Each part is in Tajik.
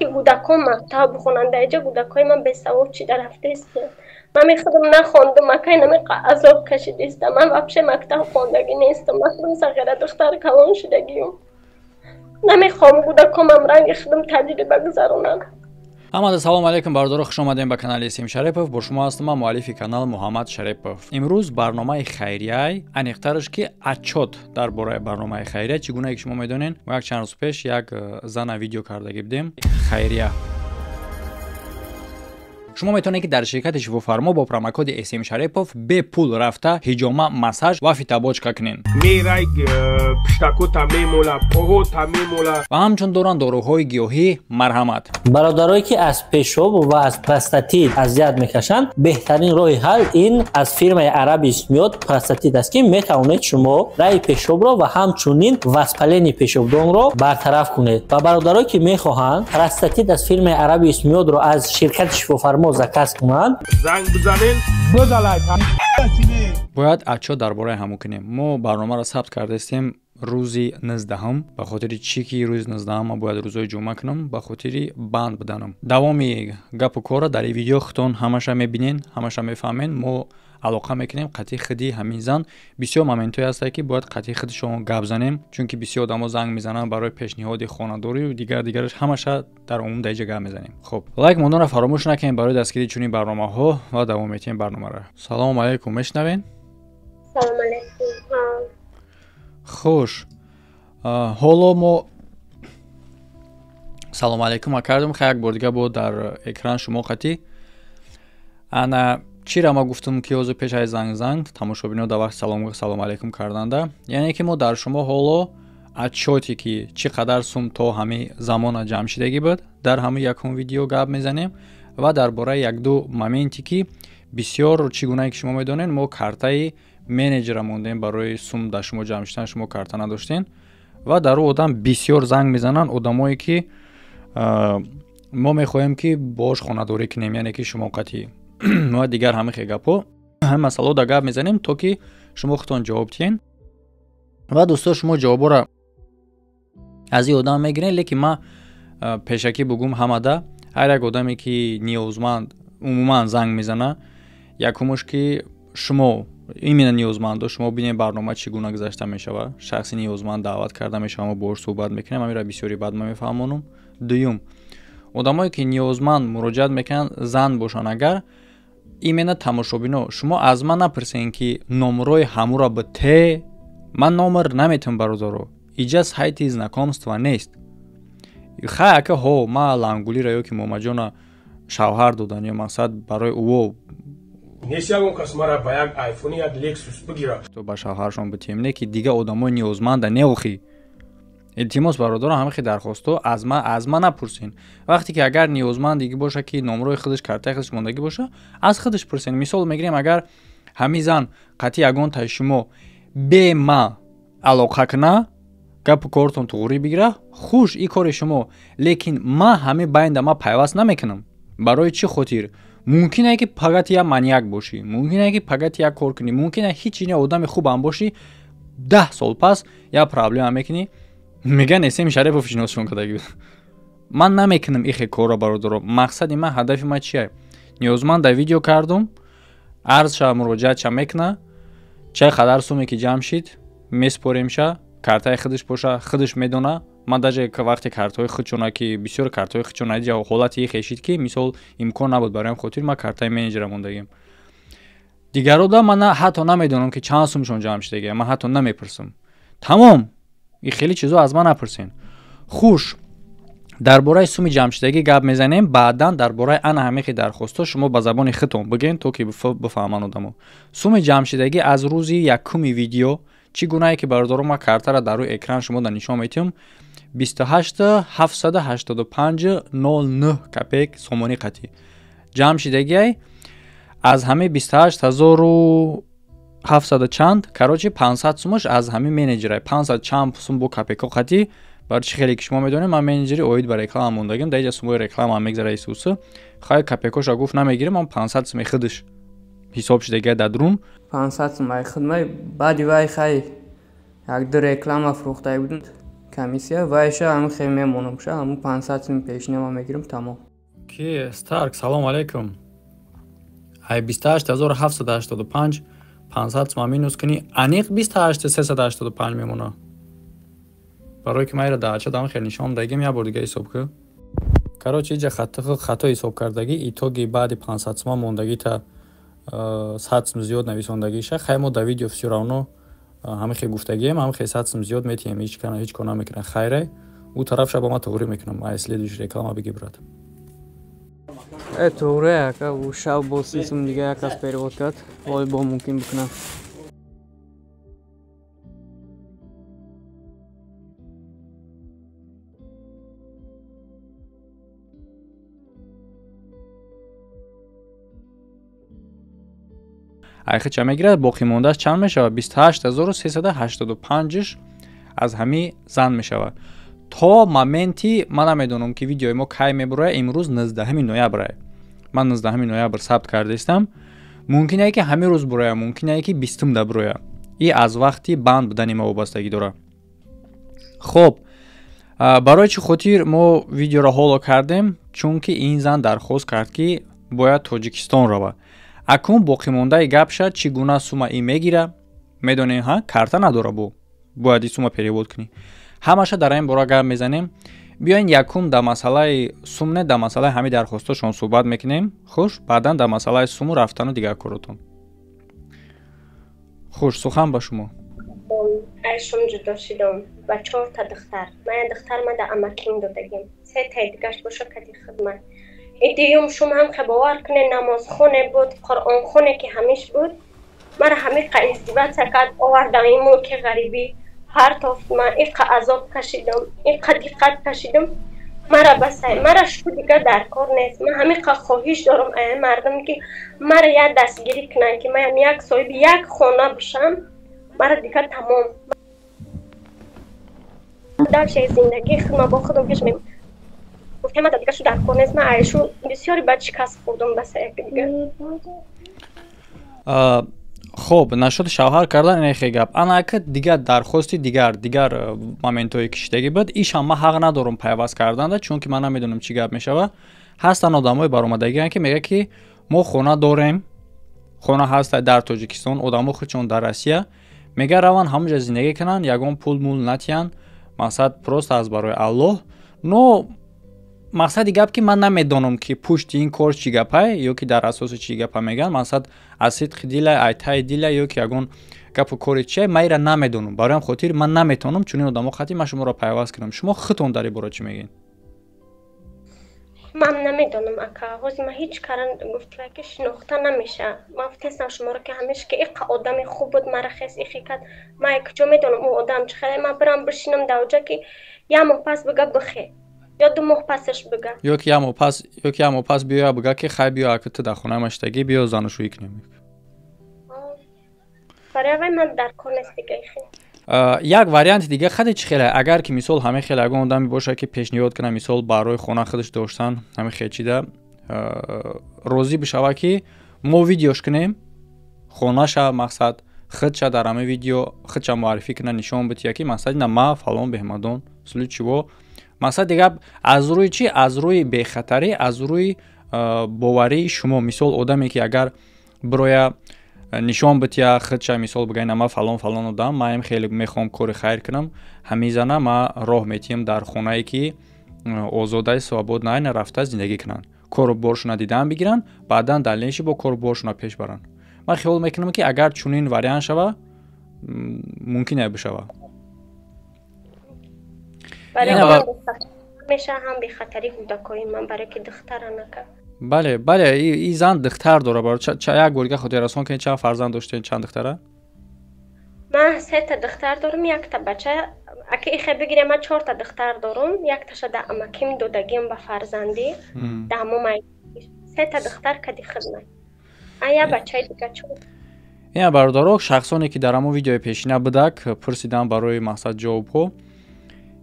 Ки кӯдакон мактаб бихонанд. Дар иҷа кӯдакҳои ман бесавод шида рафтаистанд. Ман мехудам нахондум, акай намеқа азоб кашидистам. Ман вообще мактаб хондагӣ нестам. Ман худам сағира духтар калон шудагиюм. Намехоҳам кӯдакомам ранги худам таҷриба гузаронанд. Ҳамада салом алейкум, бародаро, хуш омадем ба канали Сим Шарипов. Бо шумо ҳастам ман, муаллифи канал Муҳаммад Шарипов. Имрӯз барномаи хайрияй, аниқтараш ки отчёт дар бораи барномаи хайрия. Чӣ гунае ки шумо медонед, мо як чанд рӯз пеш як зана видео кардагӣ будем хайрия. Шумо метавонед, ки дар ширкати Шифофармо бо промокоди СМ Шарипов бепул рафта ҳиҷома, массаж ва фитобочка кунед. Мерай, пиштакота мемола, поҳота мемола. Ва ҳамчун доранд доруҳои гиёҳӣ, марҳамат. Бародарое, ки аз пешоб ва аз простатит азият мекашанд, беҳтарин роҳи ҳал ин аз фирмаи Арабис Миёд простатит аст, ки метавонед шумо раи пешобро ва ҳамчунин воспаление пешобдонро бартараф кунед. Ва бародарое, ки мехоҳанд простатит аз фирмаи Арабис Миёдро аз ширкати Шифофармо заказ кунанд, занг бизанен, бизалай. Бояд отчёт дар бораи ҳамон кунем. Мо барномаро сабт кардаистем рӯзи 19-ум. Ба хотири чӣ ки рӯзи 19-ум ман бояд рӯзҳои ҷумъа кунам, ба хотири банд буданам. Давоми гапу корро дар ин видео худтон ҳамаша мебинен, ҳамаша мефаҳмен. Мо алоқа мекунем қатъи худи ҳамин зан. Бисёр моментҳое ҳастае, ки бояд қатъи худи шумо гап занем, чунки бисёр одамо занг мезананд барои пешниҳоди хонадорию дигар дигараш. Ҳамаша дар умум дар иҷа гап мезанем. Хуб, лайк монданро фаромӯш накунем барои дастгирии чунин барномаҳо ва давом метиҳем барномаро. Салому алайкум, мешунавен? Салом алайкум. Хуш, ҳоло мо салому алайкум кардем. Хай, як бор дига бо дар экран шумо қатӣ. Ана чира ма гуфтам, ки ҳозир пеш аз занг тамошобино дар вақти салом алайкум карданда, яъне ки мо дар шумо ҳоло отчёте, ки чӣ қадар сум то ҳамин замона ҷамъ шидагӣ буд, дар ҳамин якум видео гап мезанем ва дар бораи якду моменте, ки бисёр, чӣ гунае ки шумо медонед, мо картаи менеҷера мондем барои сум дар шумо ҷамъ шудан. Шумо карта надоштен ва дар ӯ одам бисёр занг мезананд, одамое ки мо мехоҳем, ки бош хонадорӣ кунем, яъне ки шумо қатъӣ ва дигар ҳамин хел гапҳо. Ҳамин масъалао дар гап мезанем, то ки шумо худтон ҷавоб диҳен. Ва дӯсто, шумо ҷавобҳоро аз ин одам мегиред, лекин ман пешакӣ бугум ҳамада: ҳар як одаме, ки ниёзманд умуман занг мезана, якумуш ки шумо именно ниёзмандо, шумо бинед барнома чӣ гуна гузашта мешавад. Шахси ниёзманд даъват карда мешавад, мо бош суҳбат мекунем, ҳаминро бисёри баъд ман мефаҳмонам. Дуюм, одамое ки ниёзманд муроҷиат мекунанд, зан бошанд агар, именно тамошобино, шумо аз ман напурсен, ки номрои ҳамура ба те. Ман номер наметавам, бародаро, иҷа сайти знакомства нест. Хай, ака ҳо, ма Лангулира ё ки Момаҷона шавҳар додан ё мақсад барои ӯо Нест ягон кас мара ба як Айфони, як Лексус бигира. То ба шавҳаршон битиҳем, не ки дига одамои ниёзманда неохӣ. Илтимос, бародарон, ҳамин хел дархостҳо аз ма напурсен. Вақте ки агар ниёзмандиги боша, ки номрои худаш, картаи худаш мондагӣ боша, аз худаш пурсен. Мисол мегирем, агар ҳамин зан қатъи ягонтаи шумо бе ма алоқа куна, гапу кортон туғрӣ бигира, хуш, и кори шумо, лекин ма ҳамин байнда ма пайваст намекунам. Барои чӣ хотир? Мумкин ки пагати як маньяк бошӣ, мумкин ки пагати як кор кунӣ, мумкин ҳеҷ ина одами хубам бошӣ, 10 сол пас як проблема мекунӣ, мегӯян Эсем Шарипов шиносшон кардагӣ. Ман намекунам ихе корро, бародаро. Мақсади ман, ҳадафи ман чия? Ниёзманд дар видео кардум, арзша муроҷиатша мекуна, чай қадар суме ки ҷамъ шид, месупоремша, картаи худаш боша, худаш медона. Ман даже вақте картҳои худшона, ки бисёр картҳои худшона ҳолати ихе шид, ки мисол имкон набуд, барои хотир ман картаи менеҷера мондагим. Дигарода ман ҳатто намедонам, ки чанд сумшон ҷамъ шудагия, ман ҳатто намепурсам. Тамом, и хеле чизо аз ман напурсен. Хуш, дар бораи суми ҷамъшудагӣ гап мезанем, баъдан дар бораи ана ҳамихи дархостҳо шумо ба забони худтон бигӯен, то ки бифаҳманд одамо. Суми ҷамъшудагӣ аз рӯзи якуми видео, чӣ гунае ки, бародаро, ман картаро дар рӯи экран шумо да нишон метиҳам, 28 785,09 копеек сомонӣ қатӣ ҷамъ шидагиай. Аз ҳамаи 28 700 чанд, короче, 500 сумаш аз ҳамин менеҷерай, 500 чанд сум бо копейко қатӣ. Барои чӣ хеле ки шумо медонед, ман менеҷери оид ба реклама мондагим, дар иҷа сумои реклама мегзара исуса. Хай, копейкоша гуфт намегирем, ам 500 суми худаш ҳисоб шудагиай дар друн. 500 сум ай худмай. Баъди вай, хай, як ду реклама фурӯхтае будем. Комиссия вайша ҳам хел мемонам ша, ҳамун 500 сум пешина ман мегирам, тамом. Ки Старк, салом алейкум. Ай 28785 500 сум минус кунӣ, аниқ 28385 мемона. Барои ки ман ира даҳача дам хел нишон дагим, як бор дига ҳисоб кун. Короче, иҷа хато ҳисоб кардагӣ, итоги баъди 500 сума мондагита 100 сум зиёд нависондагиша. Хай мо да видео всё равно ҳамин хел гуфтагием, ҳамин хел 100 сум зиёд метиҳем, ҳеҷ кор намекунам. Хайре, ӯ тарафша ба ман туғрӣ мекунам. Ай следующий реклама бигӣ, брат. Туғрӣ ака, ӯ шаб бо 30 сум дига як кас перевод кард, вой бо мумкин бикунам. Айхи ча мегирад, боқӣ мондааш чанд мешавад? 28385 аз ҳамин зан мешавад. То моменти ман намедонам ки видеои мо кай мебурояд, имрӯз 19 ноябр. Ман 19 ноябр сабт кардаистам. Мумкин ки ҳамин рӯз бурояд, мумкин ки 20 да бурояд. И аз вақти банд будани мо вобастагӣ дорад. Хоб, барои чӣ хотир мо видеоро ҳоло кардем? Чунки ин зан дархост кард, ки бояд Тоҷикистон равад. Акун боқимондаи гапша чӣ гуна сума и мегира, медонем, ҳа, карта надора, бо бояд и сума перевод кунӣ. Ҳамаша дар ин бора гап мезанем. Биёин якум дар масъалаи сум не, дар масъалаи ҳамин дархостошон суҳбат мекунем. Хуш, баъдан дар масъалаи суму рафтану дигар коротон. Хуш, сухан ба шумо. Айшум ҷудо шидам ба чорта духтар. Ман як духтар ма дар амаким додагим, сетаи дигаш боша кади хидмат. Идиюм шум ҳам ке бовар куне, намозхоне буд, қуръонхоне ки ҳамиш буд. Мара ҳамиқа издиватса кард, овардам ин мулки ғарибӣ, партофт. Ман иқа азоб кашидам, иқа диққат кашидам. Мара басай, мара шу дига дар кор нест. Ман ҳамиқа хоҳиш дорам ай мардум, ки мара як дастгирӣ кунанд, ки ман як соҳиби як хона бошам. Мара дига тамом. Дальше зиндагии худма бо худам пеш мебарам. Гуфтем, мада дига шу дар кор нест. Ман айшу бисёри бад шикаст хӯрдам, басай як дига. Хоб, нашуд шавҳар кардан, ин хе гап. Ана ака дигар дархости дигар моментҳое ки шидагӣ буд, ишам ман ҳақ надорам пайваст карданда, чунки ман намедонам чӣ гап мешавад. Ҳастанд одамои баромадагиан, ки мегӯяд, ки мо хона дорем, хона ҳаст дар Тоҷикистон, одамо худшон дар Россия, мегӯяд раванд ҳамонҷа зиндагӣ кунанд, ягон пул мул натиҳанд, мақсад просто аз барои Аллоҳ. Но мақсади гап ки ман намедонам, ки пушти ин кор чӣ гапай, ё ки дар асоси чӣ гапа мегӯянд, мақсад аз сидқи дила, ай таи дила, ё ки ягон гапу кори чия, ман ира намедонам. Барои ҳам хотир ман наметавонам чунин одамо хати ман шуморо пайваст кунам. Шумо худтон дар ин бора чӣ мегӯед? Ман намедонам, ака. Ҳозир ман ҳеҷ кара гуфта ки шинохта намеша. Ман гуфтестам шуморо, ки ҳамеш ки иқа одами хуб буд, мара хес ихи кард. Ман куҷо медонам ӯ одам чӣ хеле. Ман бирам бишинам дар оҷа, ки як моҳ пас бига бихе ё 2 моҳ пасаш бига, ё ки як моҳ пас, ё ки як моҳ пас биёя бига, ки хай биё, ака, ту дар хонаи ман шидагӣ, биё занушӯӣ кунем. Барои вай ман дар кор нест дига ихе. Як варианти дига хади чӣ хеле, агар ки мисол ҳамин хеле ягон одаме бошад, ки пешниҳод кунад, мисол барои хона худаш доштан, ҳамин хел чида розӣ бишавад, ки мо видеош кунем, хонаша, мақсад худша дар ҳамин видео худша муаррифӣ кунад, нишон бития, ки мақсад ина ма фалон беҳмадон случай чего. Мақсад дига аз рӯи чӣ? Аз рӯи бехатарӣ, аз рӯи боварии шумо. Мисол одаме ки агар бироя нишон бития худша, мисол бигӯя, ина ма фалон фалон одам, ман им хеле мехоҳам кори хайр кунам, ҳамин зана ма роҳ метиҳам дар хонае ки озодаи свободна, ина рафта зиндагӣ кунанд, кору боршона дидан бигиранд, баъдан далелиши бо кору боршона пеш баранд. Ман хиёл мекунам, ки агар чунин вариант шава, мумкин бишава. Меша ҳам бехатари кӯдакои ман, барое ки духтара нака. Бале, бале, и зан духтар дора. Баро як бор дига хотиррасон кунед, чанд фарзанд доштед, чанд духтара? Ман сета духтар дорам, якта бача. Аки ихе бигирем, ман чорта духтар дорам, якташа да амаким додагим ба фарзандӣ, да ҳамон сета духтар кади хидмат, а я бачаи дига чор. Ина бародаро, шахсоне ки дар ҳамон видеои пешина будак, пурсидам барои мақсад ҷавобҳо.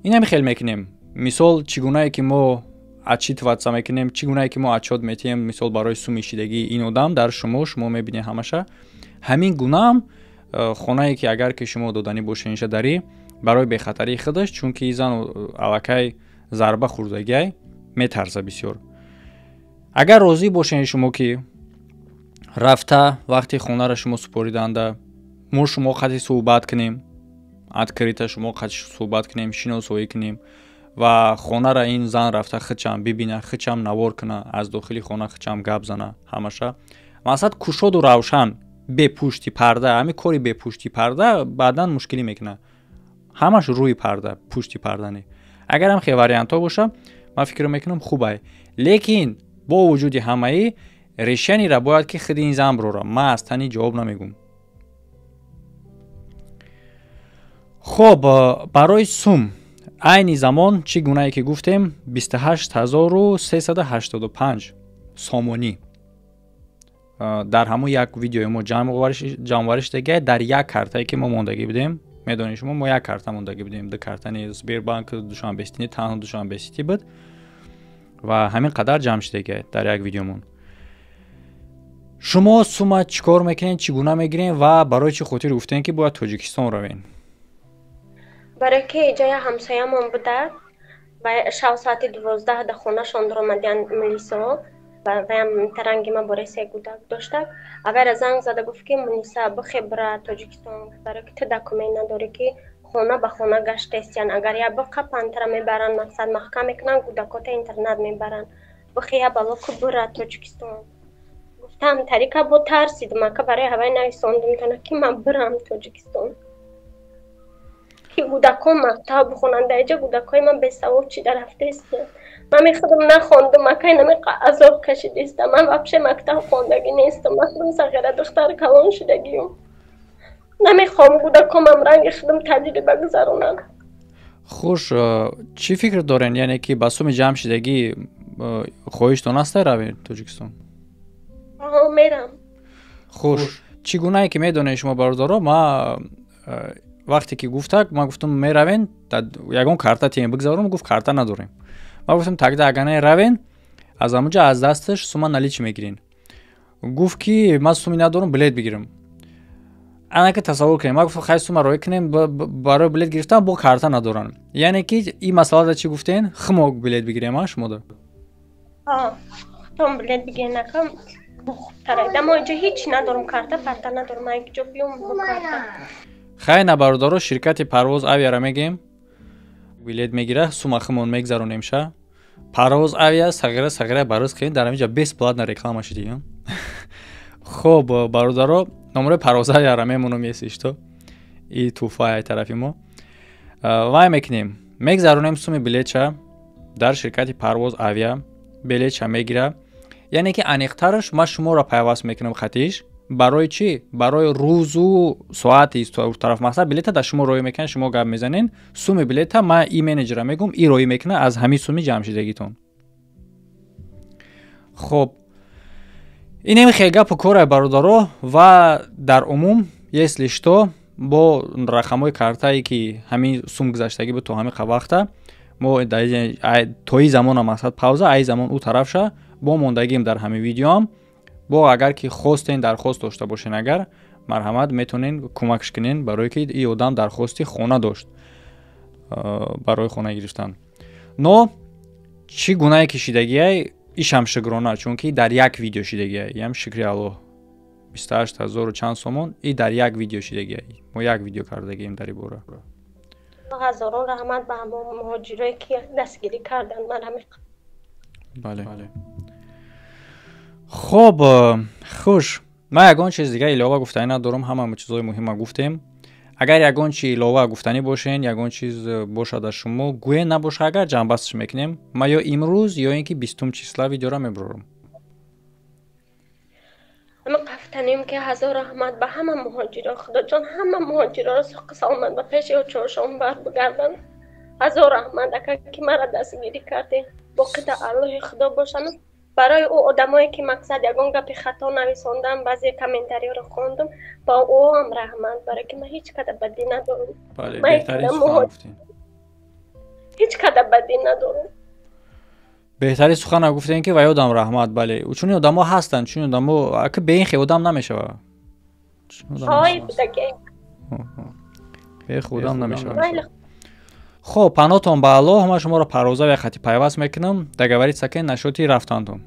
Инами хел мекунем. Мисол, чӣ гунае ки мо отчитываться мекунем, чӣ гунае ки мо отчёт метиҳем, мисол барои суми шидагии ин одам дар шумо мебинед ҳамаша. Ҳамин гунаам хонае ки агар ки шумо доданӣ бошед, инша дарӣ Барои бехатарии худаш, чунки ин зан аллакай зарба хӯрдагиай, метарса бисёр. Агар розӣ бошед шумо, ки рафта вақти хонаро шумо супориданда, мо шумо қати суҳбат кунем, открыто шумо қати суҳбат кунем, шиносоӣ кунем ва хонара ин зан рафта хичам бибина, хичам навор куна, аз дохили хона хичам гап зана, ҳамаша мақсад кушоду равшан, бепушти парда. Ҳамин кори бепушти парда баъдан мушкилӣ мекунад. Ҳамаш рӯи парда, пушти парда не. Агар ҳам хе вариантҳо боша, ман фикр мекунам, хубай. Лекин бо вуҷуди ҳамаи решениро бояд ки худи ин зан бирора. Ман аз тани ҷавоб намегӯм. Хоб, барои сум айни замон, чӣ гунае ки гуфтем, 28 385 сомонӣ дар ҳамон як видеои мо ҷамъоварӣ шудагиай, дар як картае ки мо мондагӣ будем. Медонед шумо, мо як карта мондагӣ будем, ду карта не. Сбербанк Душанбесити не, танҳо Душанбесити буд ва ҳамин қадар ҷамъ шудагиай дар як видеомон. Шумо сума чӣ кор мекунед, чӣ гуна мегирем ва барои чӣ хотир гуфтем, ки бояд Тоҷикистон равем? Барое ки ҷоя ҳамсоямон буда ва шав соати 12 да хонашон даромадиянд милисо. Ваям таранги ма бораи се гудак дошта. Агара занг зада гуфт, ки Муниса, бихе бира Тоҷикистон, барое ки ту документ надорӣ, ки хона ба хона гаштестиян, агар я биқапанд, тара мебаранд, мақсад маҳкам мекунанд, гудакота интернат мебаранд, бихе я бало ку бира Тоҷикистон. Гуфтам, тарика бо тарсидим, ака, барои ҳавай нависондум тона, ки ман бирам Тоҷикистон, ки гудакон мактаб бихонанд. Дар иҷа гудакҳои ман бесавод чида рафтаистанд. Ман мехудам нахондум, акай, намеқа азоб кашидистам. Ман вообще мактаб хондагӣ нестам, ман худам сағира духтар калон шудагиюм. Намехоҳам гудакомам ранги худам таҷриба гузаронанд. Хуш, чӣ фикр дорен? Яъне ки ба суми ҷамъ шидагӣ хоҳиштон аст равед Тоҷикистон? Мерам. Хуш, чӣ гунае ки медонед шумо, бародаро, ма вақте ки гуфтак, ман гуфтам, меравен, ягон карта тием бигзаром. Гуфт, карта надорем. Ман гуфтам, тогда агар не равен, аз ҳамунҷа аз дасташ сума наличный мегирен. Гуфт, ки ман суми надорам билет бигирам. Анака тасаввур кунем, ман гуфтам, хай, сума роӣ кунем барои билет гирифтан, бо карта надоранд. Яъне ки ин масъалада чӣ гуфтен? Химо билет бигирем, а шумода? Худтон билет бигирен, ака, хубтар. Мо инҷо ҳеҷ надорам, карта парта надорам, ман ҷо биём бо карта. Хай, на, бародаро, ширкати Парвоз Авиара мегем, билет мегира, сума химон мегзаронем ша. Парвоз Авиа сағира сағира бароз кунед, дар ҳаминҷа бесплатно реклама шудиям. Хоб, бародаро, номерои Парвоз Авиара мемонам, если что, и туҳфаи тарафи мо. Вай мекунем, мегзаронем суми билетша дар ширкати Парвоз Авиа, билетша мегира. Яъне ки аниқтараш ман шуморо пайваст мекунам хатиш. Барои чӣ? Барои рӯзу соати тараф. Мақсад, билета дар шумо роӣ мекунад, шумо гап мезанен, суми билета ман и менеҷера мегӯм, и роӣ мекунад аз ҳамин суми ҷамъшидагитон. Хоб, инем хел гапу кора, бародаро. Ва дар умум, если что, бо рақамҳои картае ки ҳамин сум гузаштагӣ буд то ҳамин вақта, мо то и замона, мақсад, пауза, ай замон ӯ тарафша бо мондагием дар ҳамин видеоам. Бо агар ки хостен, дархост дошта бошен, агар марҳамат, метавонен кӯмакш кунен, барое ки и одам дархости хона дошт, барои хона гирифтан. Но чӣ гунае ки шидагиай, ишам шукрона, чунки дар як видео шидагиай. Ям шукри Аллоҳ, 28 ҳазору чанд сомон и дар як видео шидагиай. Мо як видео кардагием дар ин бора. Ҳазорон раҳмат ба ҳамон муҳоҷирое, ки дастгирӣ карданд ман ҳамин. Бале, хоб, хуш, ман ягон чиз дига илова гуфтанӣ надорам. Ҳама чизҳои муҳима гуфтем. Агар ягон чи илова гуфтанӣ бошен, ягон чиз бошад аз шумо, гӯе. Набоша агар, ҷамъбастш мекунем. Ма ё имрӯз, ё ин ки 20-ум числа видеора мебурорам. Ама қафтанем, ки ҳазор раҳмат ба ҳама муҳоҷиро. Худоҷон ҳама муҳоҷироро соқи саломат ба пеши очошон бар бигарданд. Ҳазор раҳмат, ака, ки мара дастгирӣ кардем. Боқида Аллоҳи Худо бошану барои ӯ одамое, ки мақсад ягон гапи хато нависондан, баъзе комментариёро хондум, ба ӯам раҳмат, барое ки ман ҳеҷ када бадӣ надорам. Ҳеҷ када бадӣ надорам. Беҳтари сухана гуфтем, ки ва ёдам раҳмат. Бале, чунин одамо ҳастанд, чунин одамо ака, бе ин хе одам намешава. Ой, будаге. Бехудам намешавад. Хоб, панотон ба Аллоҳ, ман шуморо парвоза як хати пайваст мекунам. Договориться кен нашоти рафтантон.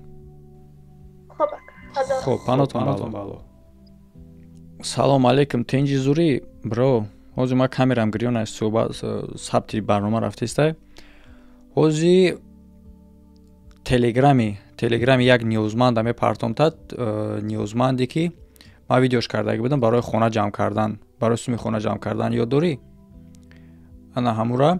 Хоб, панотон ба Аллоҳ. Салом алейкум, тинҷи зурӣ, бро. Ҳозир ман камерам гирён аст, суҳбат сабти барнома рафтистай. Ҳозир телеграми як ниёзманда мепартомтад, ниёзманде ки ман видеош кардаги будам барои хона ҷамъ кардан, барои суми хона ҷамъ кардан, ёд дорӣ? Ана ҳамура.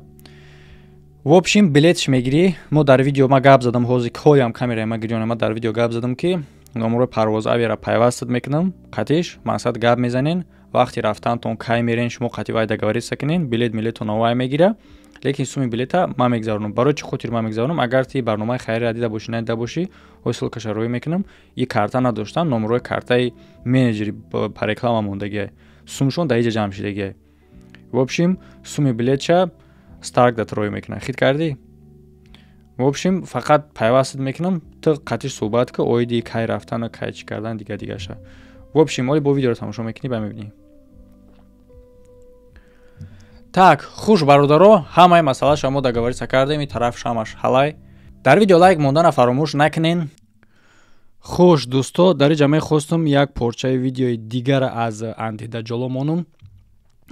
В общем, билетш мегирӣ. Мо дар видео ма гап задам, ҳозир ҳоям камераи ма гирён, ма дар видео гап задам, ки номерои парвоз авиара пайвастат мекунам, қатиш мақсад гап мезанен, вақти рафтантон кай мерен, шумо қати вай договориться кунен, билет милетон вай мегира, лекин суми билета ман мегзаронам. Барои чӣ хотир ман мегзаронам? Агар ти барномаи хайрия дида бошӣ, надида бошӣ, ҳои ссылкаша рӯй мекунам. И карта надоштам, номерои картаи менеҷери по реклама мондагиай, сумшон дар иҷа ҷамъ шидагиай. В общем, суми билетша старк дат рӯй мекунам. Хит кардӣ? В общем, фақат пайвастат мекунам, ту қатиш суҳбат ку оиди кай рафтану кай чӣ кардан, дига дигаша. В общем, оли бо видеоро тамошо мекунӣ, ба мебинӣ. Так, хуш бародаро, ҳамаи масъалаша мо договориться кардем, и тараф шамаш ҳалай. Дар видео лайк мондана фаромӯш накунен. Хуш дӯсто, дар иҷа мехостум як порчаи видеои дигара аз антидаҷоло монум.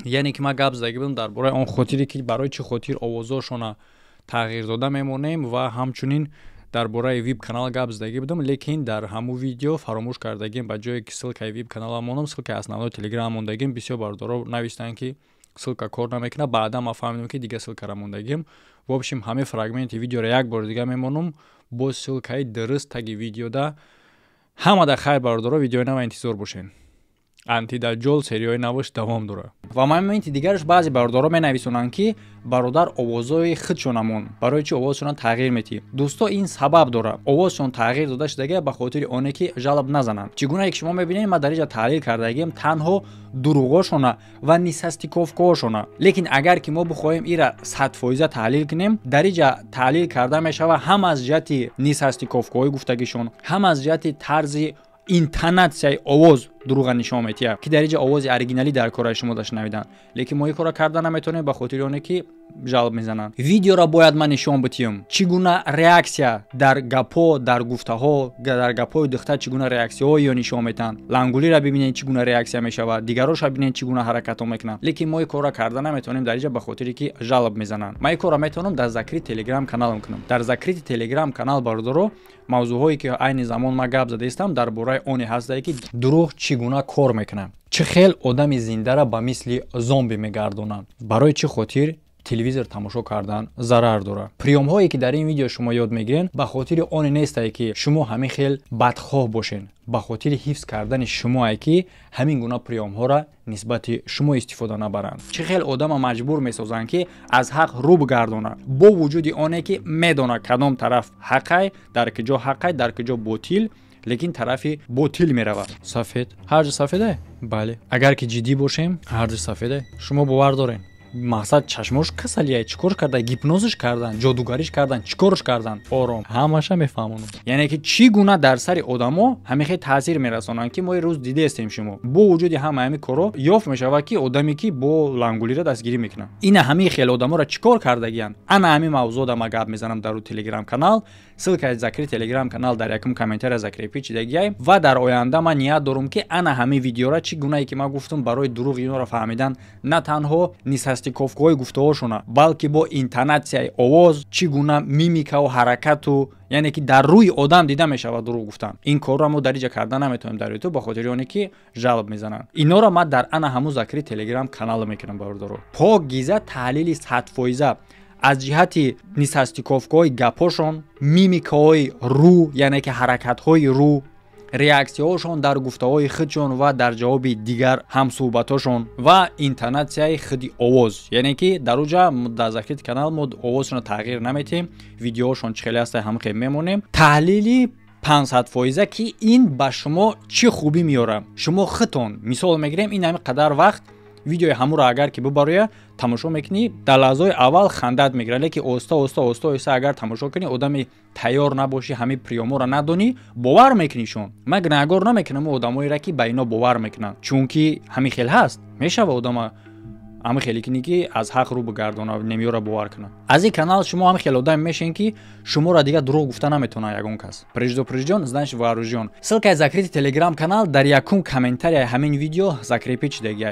Яъне ки ман гап задаги будам дар бораи он хотире ки барои чӣ хотир овозошона тағйир дода мемонем ва ҳамчунин дар бораи вип канал гап задаги будам, лекин дар ҳамун видео фаромӯш кардагим, ба ҷое ки ссылкаи вип канала монам, ссылкаи основной телеграм мондагим. Бисёр бародаро навистанд, ки ссылка кор намекунад. Баъдан ман фаҳмидам, ки дига ссылкара мондагим. В общем, ҳамин фрагменти видеоро як бори дига мемонам бо ссылкаи дуруст таги видеода. Ҳамада хайр, бародаро, видеои нава интизор бошед. Антидаҷол серияи наваш давом дорад. Ва моменти дигараш, баъзе бародаро менависонанд, ки бародар, овозҳои худшонамон, барои чӣ овозшона тағйир метиҳӣ? Дӯсто, ин сабаб дорад. Овозшон тағйир дода шудагия ба хотири оне ки жалоб назананд. Чӣ гунае ки шумо мебинед, ман дар инҷа таҳлил кардагием танҳо дурӯғошона ва несостыковкаҳошона, лекин агар ки мо бихоҳем ира 100% таҳлил кунем, дар инҷа таҳлил карда мешавад ҳам аз ҷиҳати несостыковкаҳои гуфтагишон, ҳам аз ҷиҳати тарзи интонатсияи овоз дурӯға нишон метиҳад, ки дар инҷа овози оригиналӣ дар кораи шумо дашнавидан, лекин мо ин кора карда наметавонем ба хотири оне ки жалоб мезананд. Видеоро бояд ман нишон битиҳам, чӣ гуна реаксия дар гапҳо, дар гуфтаҳо, дар гапҳои духтар чӣ гуна реаксияҳо ё нишон метиҳанд. Лангулиро бибинед, чӣ гуна реаксия мешавад, дигароша бибинед, чӣ гуна ҳаракатҳо мекунанд, лекин мо ин корро карда наметавонем дар инҷа ба хотире ки жалоб мезананд. Ман ин корро метавонам дар закрытый телеграм каналам кунам. Дар закрытый телеграм канал, бародаро, мавзӯъҳое ки айни замон ман гап задаистам, дар бораи оне ҳастае, ки дурӯғ чӣ гуна кор мекунад, чӣ хел одами зиндара ба мисли зомби мегардонанд, барои чӣ хотир телевизор тамошо кардан зарар дорад. Приёмҳое ки дар ин видео шумо ёд мегирен, ба хотири оне нестае, ки шумо ҳамин хел бадхоҳ бошен, ба хотири ҳифз кардани шумоае, ки ҳамин гуна приёмҳоро нисбати шумо истифода набаранд. Чӣ хел одама маҷбур месозанд, ки аз ҳақ рӯ бигардонад, бо вуҷуди оне ки медонад, кадом тараф ҳақай, дар куҷо ҳақай, дар куҷо ботил, лекин тарафи ботил меравад. Сафед ҳар ҷо сафеде? Бале, агар ки ҷиддӣ бошем, ҳар ҷо сафеде. Шумо бовар дорем, мақсад чашмош касалия, чӣ кор карда, гипнозш кардан, ҷодугариш кардан, чӣ корш кардан? Ором, ҳамаша мефаҳмонам. Яъне ки чӣ гуна дар сари одамо ҳамин хел таъсир мерасонанд, ки мо рӯз дидаестем. Шумо бо вуҷуди ҳама ҳамин корро ёфт мешавад, ки одаме ки бо лангулира дастгирӣ мекунад, ина ҳамин хел одаморо чӣ кор кардагиянд. Ана ҳамин мавзӯъда ма гап мезанам дар телеграм канал. Ссылкаи закрытый телеграм канал дар якум комментария закрепить шидагиай. Ва дар оянда ман ният дорум, ки ана ҳамин видеора, чӣ гунае ки ман гуфтам, барои дурӯғ инора фаҳмидан на танҳо несостыковкаҳои гуфтаҳошона, балки бо интонатсияи овоз, чӣ гуна мимикаву ҳаракату, яъне ки дар рӯи одам дида мешавад дурӯғ гуфтан. Ин корро мо дар иҷа карда наметавонем дар ютуб, ба хотири оне ки жалоб мезананд. Инора ман дар ана ҳамун закрытый телеграм канал мекунам, бародаро, покиза таҳлили 100% аз ҷиҳати несостыковкаҳои гапҳошон, мимикаҳои рӯ, яъне ки ҳаракатҳои рӯ, реаксияҳошон дар гуфтаҳои худшон ва дар ҷавоби дигар ҳамсӯҳбатошон ва интонатсияи худи овоз. Яъне ки дар уҷа дар закрытый канал мо овозшонро тағйир наметиҳем, видеоҳошон чӣ хеле ҳаста, ҳам хел мемонем. Таҳлили 500%, ки ин ба шумо чӣ хубӣ меорад. Шумо худтон мисол мегирем, ин ҳамин қадар вақт видеои ҳамуро агар ки бибароя тамошо мекунӣ, дар лаҳзаҳои аввал хандат мегирад, лекин оҳиста оҳиста оҳиста оҳиста агар тамошо кунӣ, одами тайёр набошӣ, ҳамин приёморо надонӣ, бовар мекунишон. Ман гунаҳгор намекунам одамоеро, ки ба ино бовар мекунанд, чунки ҳамин хел ҳаст, мешава одама Ҳами хеле кини, ки аз ҳақ рӯ бигардона, немиёра бовар кунад. Аз ин канал шумо ҳам хеле одам мешен, ки шуморо дигар дурӯғ гуфта наметавонад ягон кас. Предупреждён, значит вооружён. Ссылкаи закрытый телеграм канал дар якум комментарияи ҳамин видео закрепить шудагия.